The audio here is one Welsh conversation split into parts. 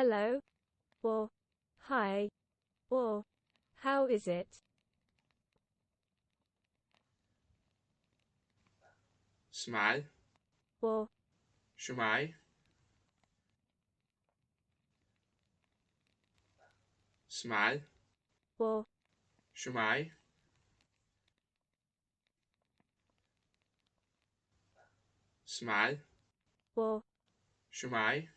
Hello, or hi, or how is it? Shwmae. Or Shwmae. Shwmae. Or Shwmae. Shwmae. Or Shwmae.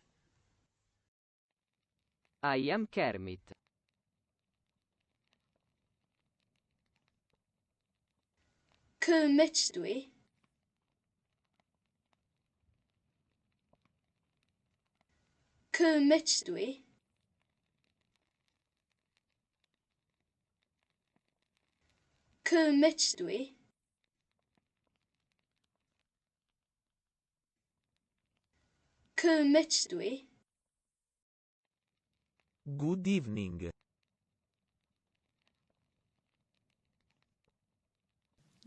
I am Kermit. Kermit dwi. Kermit dwi. Kermit dwi. Kermit dwi. Good evening.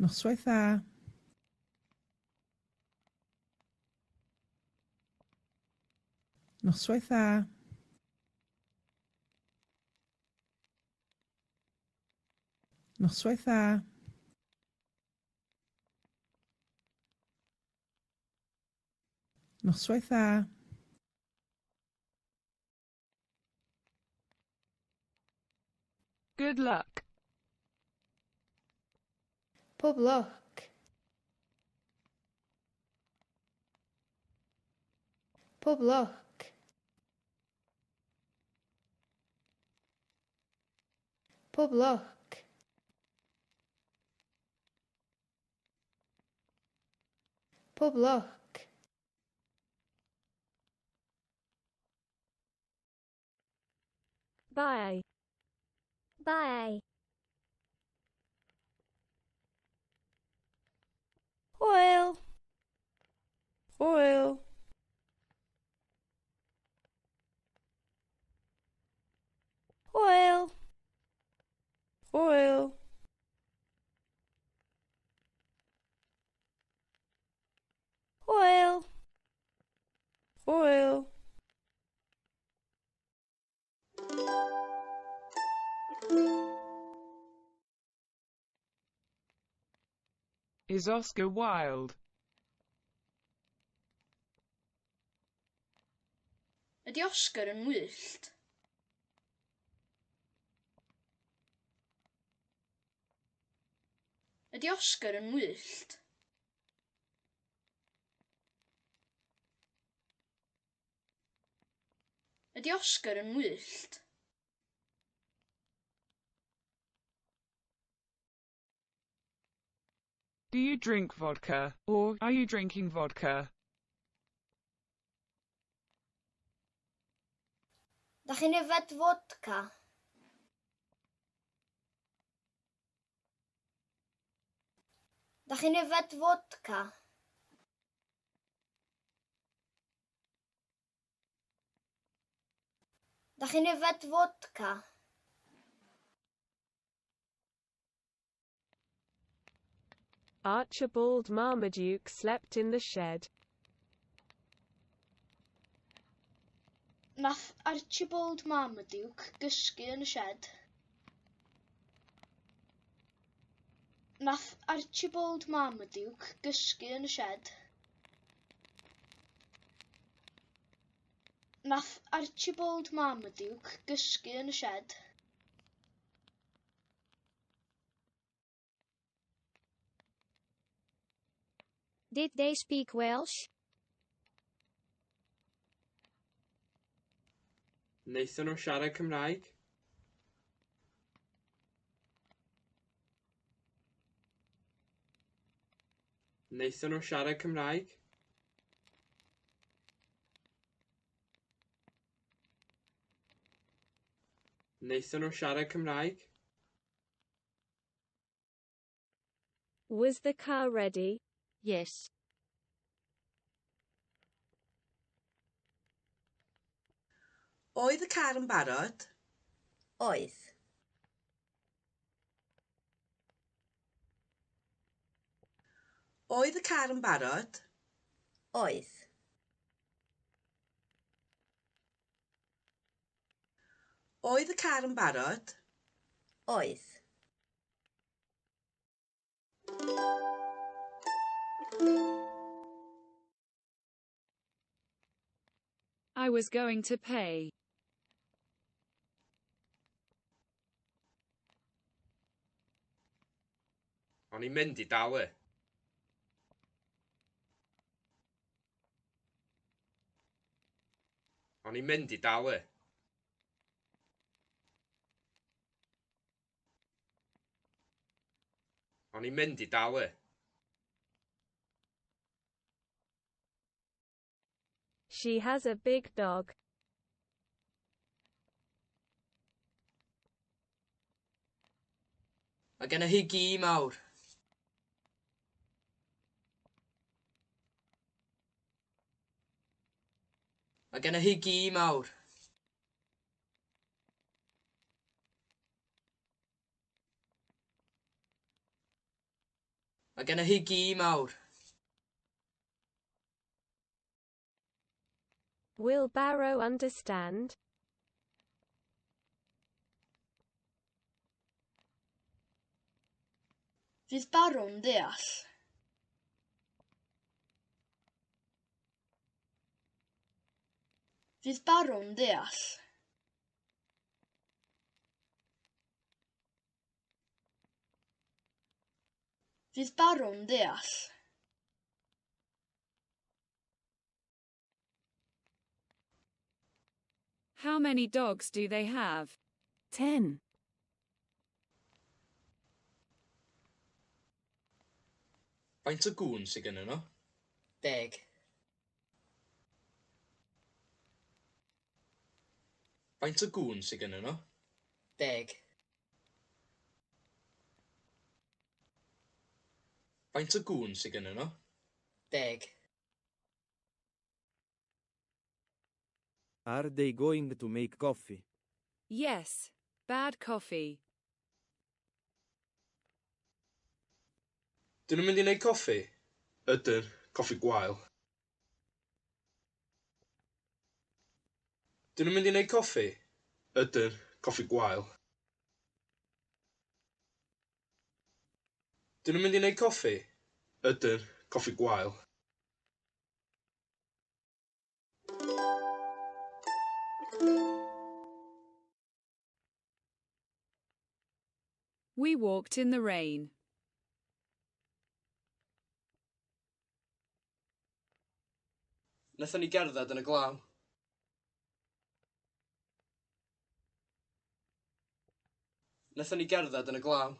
Noswaith dda. Noswaith dda. Noswaith dda. Noswaith dda. Good luck. Pob lwc. Pob lwc. Pob lwc. Pob lwc. Bye. Bye. Hwyl. Hwyl. Hwyl. Hwyl. Hwyl. Hwyl. Is Oscar wild? Ydy Oscar yn wyllt? Ydy Oscar yn wyllt? Ydy Oscar yn wyllt? Do you drink vodka, or are you drinking vodka? Dach chi'n yfed fodca? Dach chi'n yfed fodca? Dach chi'n yfed fodca? Archibald Marmaduke slept in the shed. Nath Archibald Marmaduke gysgu yn y shed. Nath Archibald Marmaduke gysgu yn y shed. Nath Archibald Marmaduke gysgu yn y shed. Did they speak Welsh? Wnaethon nhw siarad Cymraeg? Wnaethon nhw siarad Cymraeg? Wnaethon nhw siarad Cymraeg? Was the car ready? Yes. Oedd y car yn barod? Oedd. Oedd y car yn barod? Oedd. Oedd y car yn barod? Oedd. I was going to pay. O'n i'n mynd i dalu. O'n i'n mynd i dalu. O'n i'n mynd i dalu. She has a big dog. Mae genna hi gi mawr. Mae genna hi gi mawr. Mae genna hi gi mawr. Will Barrow understand? Fydd Barrow'n deall? Fydd Barrow'n deall? Fydd Barrow'n deall? How many dogs do they have? 10. Faint o gŵn sydd gennyn nhw? 10. Faint o gŵn sydd gennyn nhw? 10. Faint o gŵn sydd gennyn nhw? 10. Are they going to make coffee? Yes. Bad coffee. Dyn nhw'n mynd i wneud coffi? Ydyn, coffi gwael. Dyn nhw'n mynd i wneud coffi? Ydyn, coffi gwael. Dyn nhw'n mynd i wneud coffi? Ydyn, coffi gwael. We walked in the rain. Nathon ni gerdded yn y glaw. Nathon ni gerdded yn y glaw.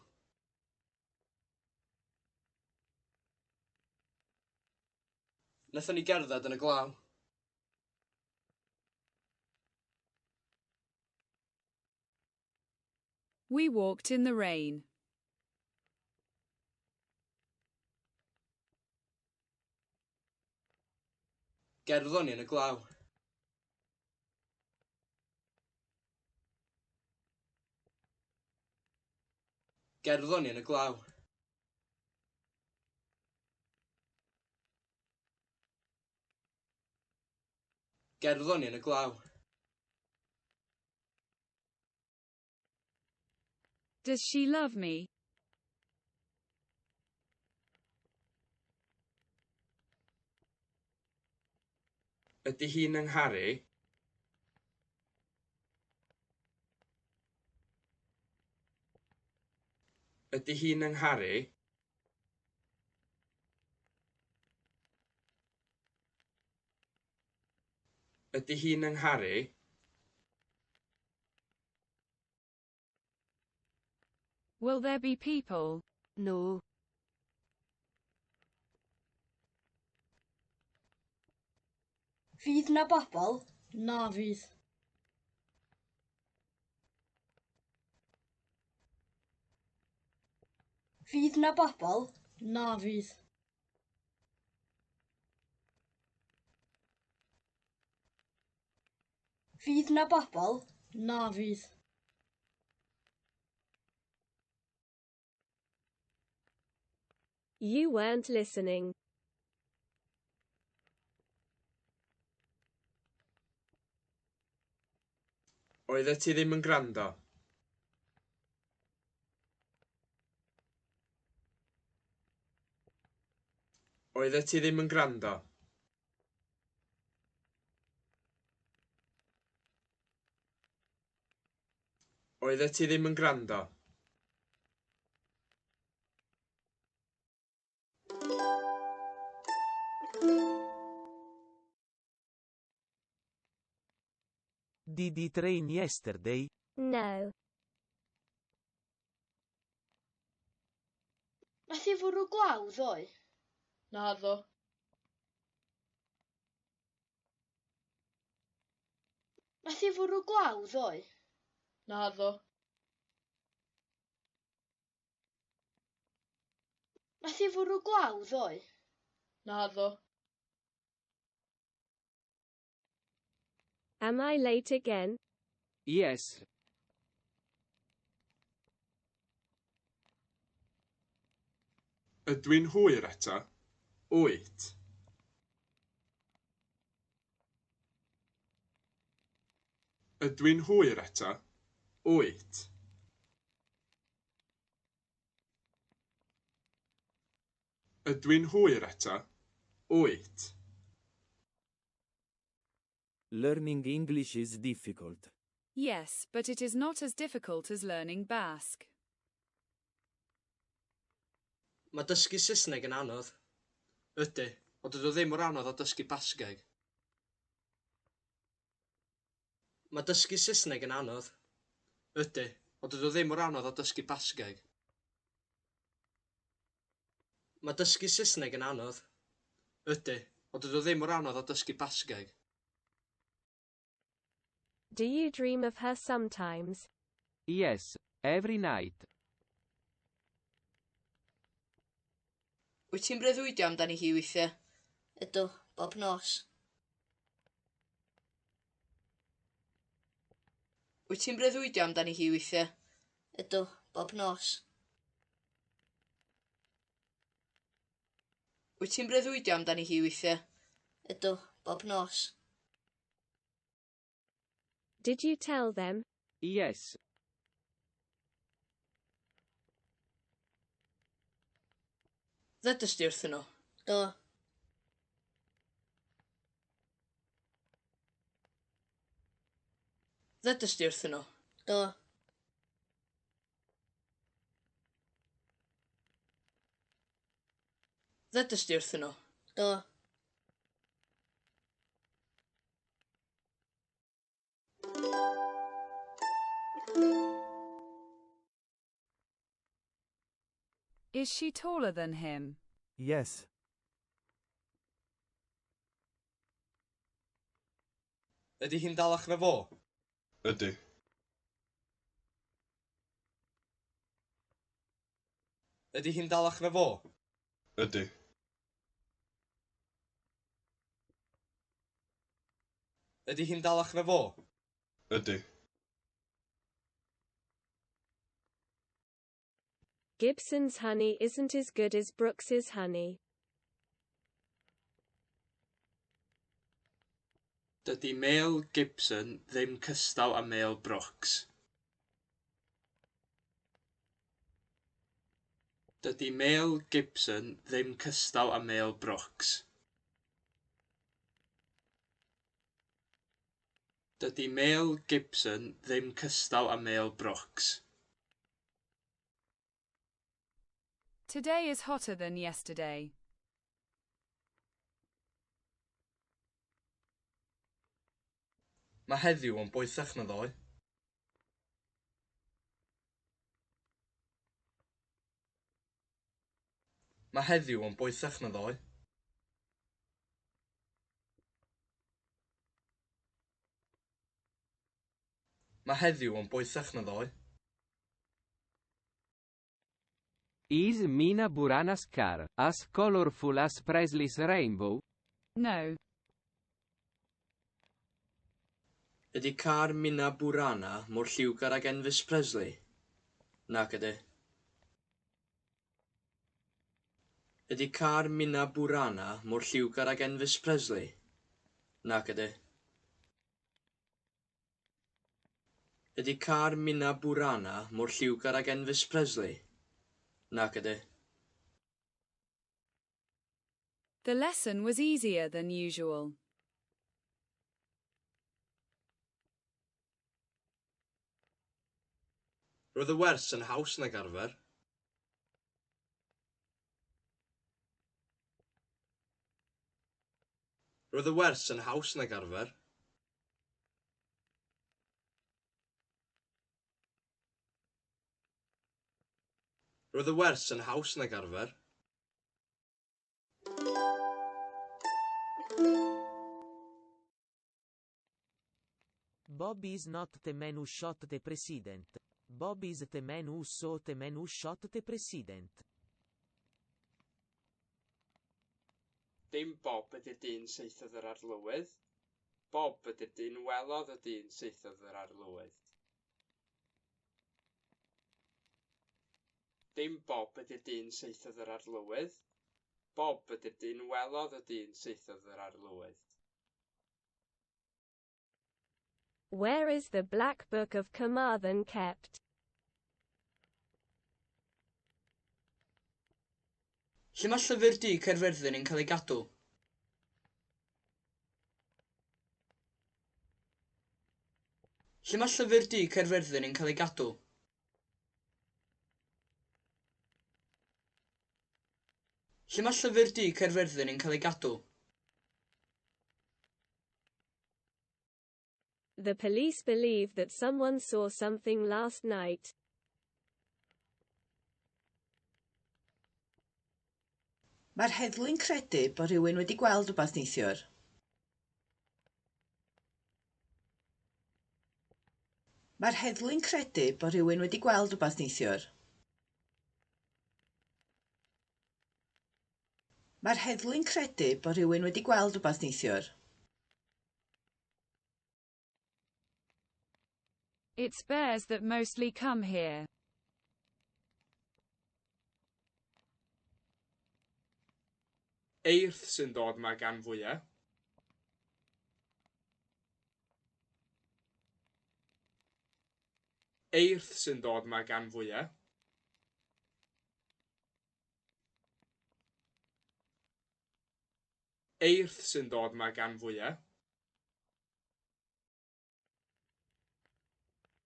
Nathon ni gerdded yn y glaw. We walked in the rain. Gerddon ni yn y glaw. Gerddon ni yn y glaw. Gerddon ni yn y glaw. Does she love me? Ydy hi'n 'y ngharu? Ydy hi'n 'y ngharu? Ydy hi'n 'y ngharu? Will there be people? No. Fydd 'na bobl? Na fydd. Fydd 'na bobl? Na fydd. Fydd 'na bobl? Na fydd. You weren't listening. Oeddet ti ddim yn gwrando. Oeddet ti ddim yn gwrando. Oeddet ti ddim yn gwrando. Did it rain yesterday? No. Nath hi fwrw glaw ddoe? Naddo. Nath hi fwrw glaw ddoe? Naddo. Nath hi fwrw glaw ddoe? Naddo. Am I late again? Yes. Ydw i'n hwyr eto? Wyt. Ydw i'n hwyr eto? Wyt. Ydw i'n hwyr eto? Wyt. Learning English is difficult. Yes, but it is not as difficult as learning Basque. Mae dysgu Saesneg yn anodd. Ydy, ond dydy o ddim mor anodd â dysgu Basgeg. Mae dysgu Saesneg yn anodd. Ydy, ond dydy o ddim mor anodd â dysgu Basgeg. Mae dysgu Saesneg yn anodd. Ydy, ond dydy o ddim mor anodd â dysgu Basgeg. Do you dream of her sometimes? Yes, every night. Wyt ti'n breuddwydio amdani hi weithiau? Ydw, bob nos. Wyt ti'n breuddwydio amdani hi weithiau? Ydw, bob nos. Wyt ti'n breuddwydio amdani hi weithiau? Ydw, bob nos. Did you tell them? Yes. Ddudest di wrthyn nhw? Do. Ddudest di wrthyn nhw? Do. Ddudest di wrthyn nhw? Do. Is she taller than him? Yes. Ydy hi'n dalach na fo? Ydy. Ydy hi'n dalach na fo? Ydy. Ydy hi'n dalach na fo? Ydy. Gibson's honey isn't as good as Brooks's honey. Dydy mêl Gibson ddim cystal â mêl Brooks. Dydy mêl Gibson ddim cystal â mêl Brooks. Dydy mêl Gibson ddim cystal â mêl Brooks. Today is hotter than yesterday. Mae heddiw yn boethach na ddoe. Mae heddiw yn boethach na ddoe. Mae heddiw yn boethach na ddoe. Is Mina Burana's car as colorful as Presley's rainbow? No. Ydy car Mina Burana mor lliwgar ag Enfys Presley? Nac ydy. Ydy car Mina Burana mor lliwgar ag Enfys Presley? Nac ydy. Ydy car Mina Burana mor lliwgar ag Enfys Presley? Nac ydy. The lesson was easier than usual. Roedd y wers yn haws nag arfer. Roedd y wers yn haws nag arfer. Roedd y wers yn haws nag arfer. Bob is not the man who shot the president. Bob is the man who saw the man who shot the president. Dim Bob ydy'r dyn saethodd yr arlywydd. Bob ydy'r dyn welodd y dyn saethodd yr arlywydd. Dim Bob ydy'r dyn saethodd yr arlywydd. Bob ydy'r dyn welodd y dyn saethodd yr arlywydd. Where is the Black Book of Carmarthen kept? Lle mae Llyfr Du Caerfyrddin yn cael ei gadw? Lle mae Llyfr Du Caerfyrddin yn cael ei gadw? Lle mae Llyfr Du Caerfyrddin yn cael ei gadw? The police believe that someone saw something last night. Mae'r heddlu'n credu bod rhywun wedi gweld rhywbeth neithiwr. Mae'r heddlu'n credu bod rhywun wedi gweld rhywbeth neithiwr. Mae'r heddlu'n credu bod rhywun wedi gweld rhywbeth neithiwr. It's bears that mostly come here. Eirth sy'n dod 'ma gan fwya. Eirth sy'n dod 'ma gan fwya. Eirth sy'n dod 'ma gan fwya.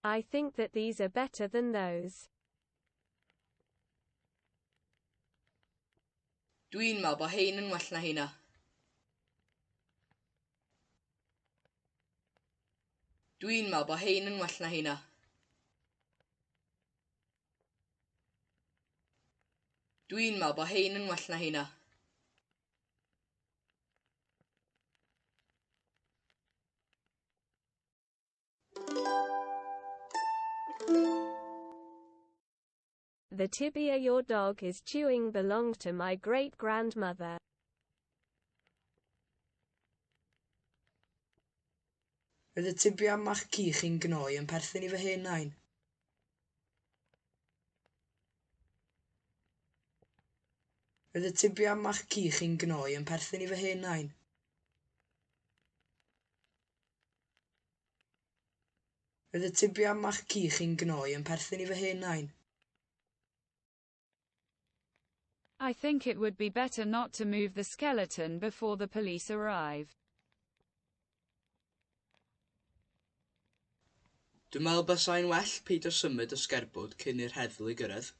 I think that these are better than those. Dwi'n meddwl bod hein yn well na heina. Dwi'n meddwl bod hein yn well na heina. Dwi'n meddwl bod hein yn well na heina. The tibia your dog is chewing belonged to my great-grandmother. Roedd y tibia ma'ch ci chi'n gnoi yn perthyn i fy hen nain. Roedd y tibia ma'ch ci chi'n gnoi yn perthyn i fy hen nain. Roedd y tibia ma'ch ci chi'n gnoi yn perthyn i fy hen nain. I think it would be better not to move the skeleton before the police arrive. Dwi'n meddwl basai'n well peidio symud y sgerbwd cyn i'r heddlu gyrraedd.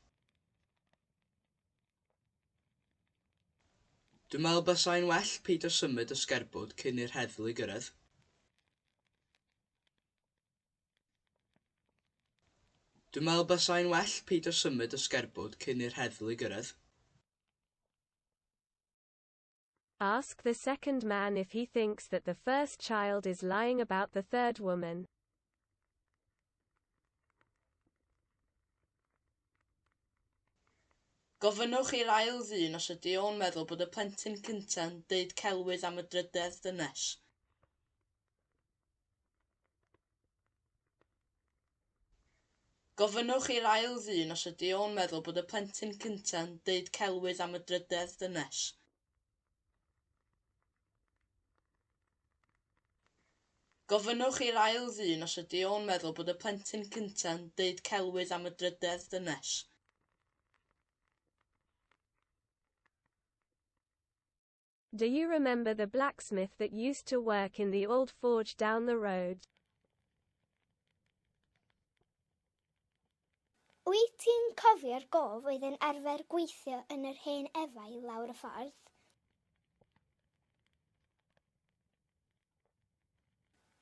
Dwi'n meddwl basai'n well peidio symud y sgerbwd cyn i'r heddlu gyrraedd. Dwi'n meddwl basai'n well peidio symud y sgerbwd cyn i'r heddlu gyrraedd. Ask the second man if he thinks that the first child is lying about the third woman. Gofynnwch i'r ail ddyn os ydy o'n meddwl bod y plentyn cynta'n deud celwydd am y drydedd ddynes. Gofynnwch i'r ail ddyn os ydy o'n meddwl bod y plentyn cynta'n deud celwydd am y drydedd ddynes. Gofynnwch i'r ail ddyn os ydy o'n meddwl bod y plentyn cynta'n deud celwydd am y drydedd dynes. Do you remember the blacksmith that used to work in the old forge down the road? Wyt ti'n cofio'r gof oedd yn arfer gweithio yn yr hen efail lawr y ffordd?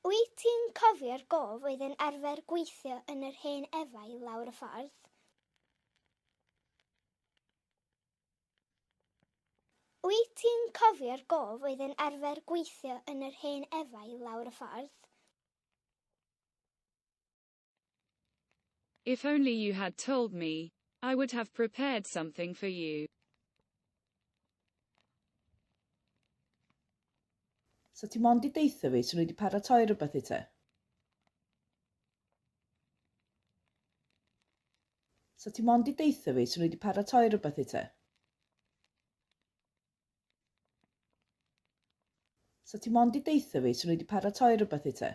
Wyt ti'n cofio'r gof oedd yn arfer gweithio yn yr hen efail lawr y ffordd? Wyt ti'n cofio'r gof oedd yn arfer gweithio yn yr hen efail lawr y ffordd? If only you had told me, I would have prepared something for you. Sa ti mond 'di deutha fi, 'swn i wedi paratoi rhywbeth i ti. Sa ti mond 'di deutha fi, 'swn i wedi paratoi rhywbeth i ti. Sa ti mond 'di deutha fi, 'swn i wedi paratoi rhywbeth i ti.